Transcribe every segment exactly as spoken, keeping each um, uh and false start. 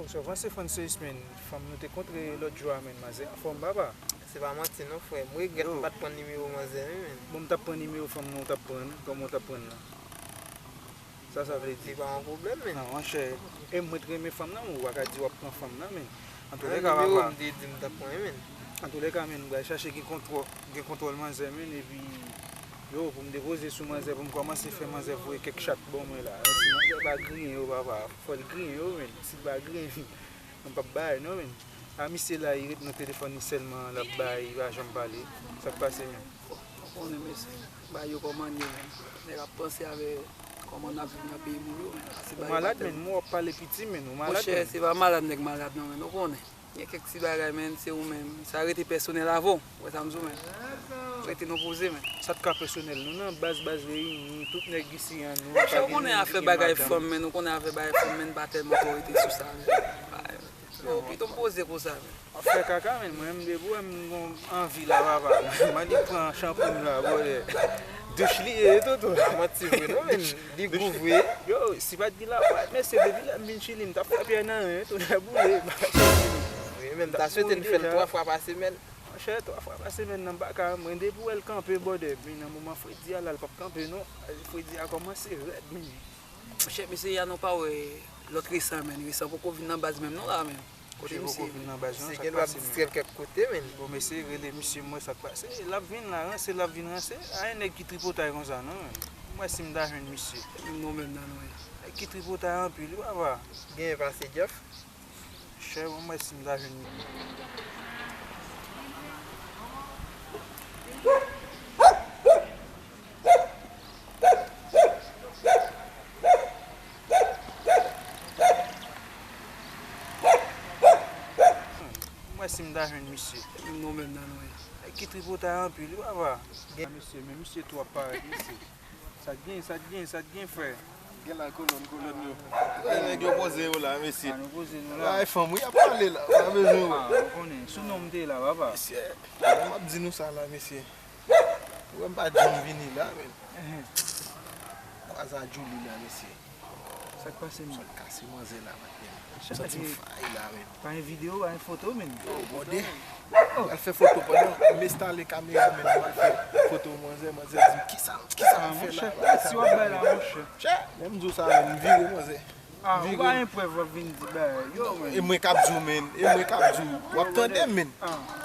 Sovans se Francis, men fanm nou te kontre lòt jou a, men manzè anfòm, papa. Se pa manti non, frè. M regrèt m pa t pran nimewo manzè wi, men. Bon, m t ap pran nimewo fanm nan, ou t ap pran l, kòman ou t ap pran l la? Sa sa vle di? Se pa yon pwoblèm, men. Non, monchè, e mwen t renmen fanm nan, ou pa ka di w ap pran fanm nan, men. Antoulèka, papa. Nimewo m te di m t ap pran, men. Antoulèka, men, m pral chache gen kontwò-, gen kontwòl manzè, men, epi, yo, pou m depoze sou manzè, pou m kòmanse fè manzè voye kèk chat ban mwen la. Si manzè pa griyen yo, papa, fò l griyen yo, men. Si l pa griyen, m p ap bay, non, men. A misye la, li ret nan telefòn li sèlman, l ap bay, li pa janm pale. Sa k pase, men? Ou konnen, mesye, bay yo kòm manye, men. Nèg ap panse avè kòman n ap viv nan peyi moun yo, men. Ou malad, men, men w ap pale piti, men, ou malad, men. Monchè, se pa malad nèg malad, non, men, ou konnen. Gen kèk ti bagay, men, se ou menm. Sa rete pèsonèl avè w. Ou wè sa m di w, men? Rete nou poze, men. Sa t ka pèsonèl? Nou nan baz, baz reyini, tout nèg isi an, nou pa gen, gen madanm. Monchè, ou konnen afè bagay fanm, men, ou konnen afè bagay fanm, men, pa tèlman twò rete sou sa, men. Yo, pito m poze konsa, men. W ap fè kaka, men. Mwen, m debou, m gon anvi la, papa. M annik pran chanpou m la, bòdè. Douch li ye, toto. A manti vre, non, men. Li gou vre. Yo, si pa t gen lapwa, mesye, depi lè m vin Chili, m t ap fè pyè nan ren, tonè boule. Wi, men m ta swete n fè l twa fwa pa semèn. Monchè, twa fwa pa semèn nan, m pa ka, mwen, depi w wè l kanpe, bòdè, men nan moman fredi a la, l p ap kanpe, non. Fredi a kòmanse rèd, men. Monchè, mesye, ya nou pa wè lòt resan, men. Resan poko vin nan baz menm, non, la, men. Kote misye? Misye poko vin nan baz, non, sa k pase, men? Misye gen dwa distrè l kèk kote, men. Bon, mesye, rele misye, m wè sa k pase. L ap vin la, ranse, l ap vin ranse. A, yon nèg ki tripotay konsa, non, men. M wè si m ta jwenn misye. Se menm non menm nan, non, wi. Nèg ki tripotay anpil, wi, papa. Genyen pase Jeff. Chè, bon, m wè si m ta jwenn misye. M wè si m ta jwenn misye. Se menm non menm nan, non, wi. Nèg ki tripotay anpil, wi, papa. Gen misye, men misye twò parèt, mesye. Sa k gen, sa k gen, sa k gen, frè? Gen la kolòn, kolòn yo. Kote nèg yo poze yo la, mesye? A, nou poze nou la. Ay, fanm, wi, ap pale la. Pa bezwen, wi. A, ou konnen. Sou non m te la, papa. Mesye, m ap di nou sa la, mesye. Ou wè m pa janm vini la, men. Ehn. Kwaze a Djouly la, mesye. Sa k pase, men? Sòt kase manzè la, patnè. Santi m fay la, men. Pa gen videyo, pa gen foto, men. Yo, bòdè. Al fè foto pandan m enstale kamera, men, m al fè foto manzè, manzè di m, "Kisa, kisa w fè la?" Si w ap bay la, monchè. Chè, lè m di w sa, men, m vire manzè. A, ou pa gen prèv w ap vin di bagay yo, men. E mwen k ap di w, men. E mwen k ap di w. W ap tande m, men.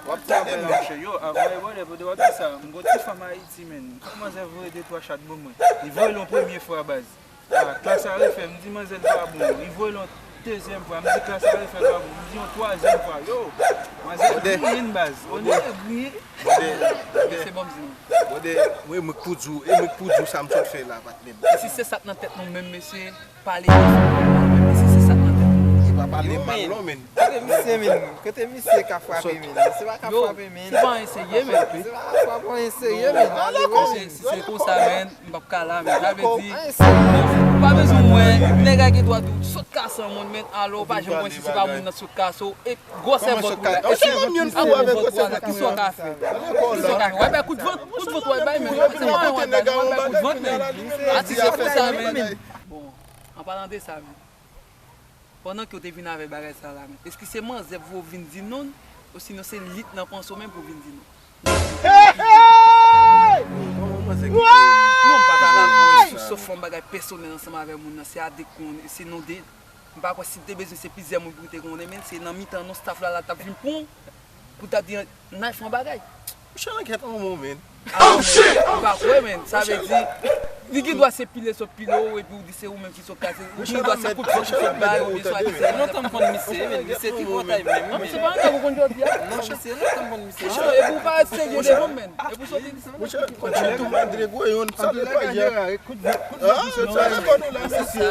W ap tande m, men. Yo, a vrè, bòdè, bòdè, w ap di sa. M gon ti fanm Ayiti, men. Fòk manzè voye de twa chat ban mwen. Li voye l yon premye fwa, baz. A, Klas a refè, m di manzè l pa bon. Li voye l yon dezyèm fwa, m di Klas a refè l pa bon. M di yon twazyèm fwa, yo, manzè griyen, baz. Onè griyen. Bòdè, bòdè. Se bon, m di nou. Bòdè, mwen, mwen k pou di w, e mwen k pou di w sa m sot fè la, patnè m. E si se sa k nan tèt nou menm, mesye, pale. E si se sa k nan tèt nou. E pa pale mal, non, men. Kote misye, men? Kote misye ka frape, men? Misye pa ka frape, men. Se pa anyen serye, men. Se pa frape anyen serye, men. Mesye, si se konsa, men, m p ap ka la, men. Sa vle di, ou pa bezwen wè, nèg la gen dwa di w sot kase yon moun, men, alò, ou pa janm wè si se pa moun nan sot kase w. E gwosè vant ou la, e se vant ou la, ki sa w ka fè? Ki sa w ka fè? W ap bay kout vant, kout vant w ap bay, men. Se pa yon wap bay, w ap bay kout vant, men. Atis se konsa, men. Bon, an palan de sa, men. Pandan ke w te vin avè bagay sa la, men. Èske se manzè pou w vin di non, osinon se lit nan panse w menm pou w vin di non? Non, m pa ta dakò sou, sou fòm bagay pèsonèl ansanm avè moun nan, se a de kon, se nou de. M pa kwè si te bezwen se plizyè moun pou te konnen, men se nan mitan nou staff la, la t ap vin pran w, pou ta di, "Knife yon bagay." Monchè, ankèt an mwen, men. Ah, men, m pa kwè, men. Sa vle di, li gen dwa se pile sot pile w, epi w di se ou menm ki sot kase. Ou gen dwa se kout vant ki sot bay, oubyen swa ki se. Lontan m konn misye, men. Misye tripotay menm, men. Se pa ankò ou konn jodi a? Non, misye, lontan m konn misye. Ah, epi w pa serye devan m, men. Epi w sot di. Monchè, kontinye tou, malgre gwo yon, sa depa yè. Kout vant, kout vant ki sot sa. Sa konn ou la, mesye.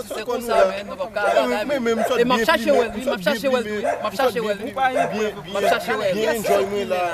Si se konsa, men, nou p ap ka bagay, men. E m ap chache wè l, wi, m ap chache wè l, wi. M ap chache wè l, wi. M ap chache wè l. Byen enjoy mwen la.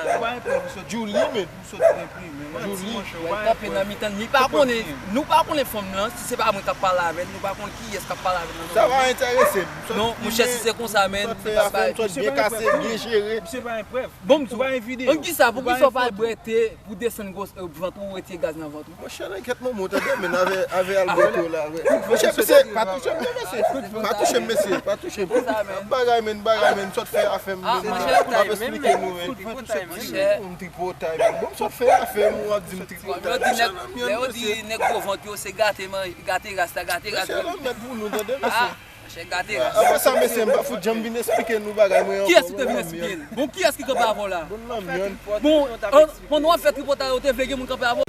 Djouly, men. Djouly. Wè l kanpe nan mitan, li pa konnen. Nou pa konnen fanm nan, si se pa mwen k ap pale avè l, nou pa konn kiyès k ap pale avè l nan. Sa pa enterese m. Non, monchè, si se konsa, men, sòt fè afè m, sòt byen kase, byen jere. Misye pa yon prèv. Bon, m di w, an ki sa, pou ki sa w pa al bwè te pou desann gwosè vant ou, retire gaz nan vant ou? Monchè, nan kèt manman w, tande, men avè, avè Alberto la, wè. Monchè, mesye, pa touche m, non, mesye. Pa touche m, mesye, pa touche m. Bagay, men, bagay, men, sòt fè afè m, men. M ap esplike nou, men. Monchè. M tripotay, men. Bon, m sòt fè afè m, w ap di m tripotay. Lè yo di nèg, lè yo di nèg gwo vant yo, se gate manje, gate ras la, gate ras. Mesye, l ap mèt pou nou, tande, mesye. Monchè, gate ras. Apre sa, mesye, m pa fout janm vin esplike nou bagay mwen ankò. Kiyès ki te vin esplike l? Bon, kiyès ki kanpe avè w la? Bon, an, pandan w ap fè tripotay, ou te vle gen moun kanpe avè w?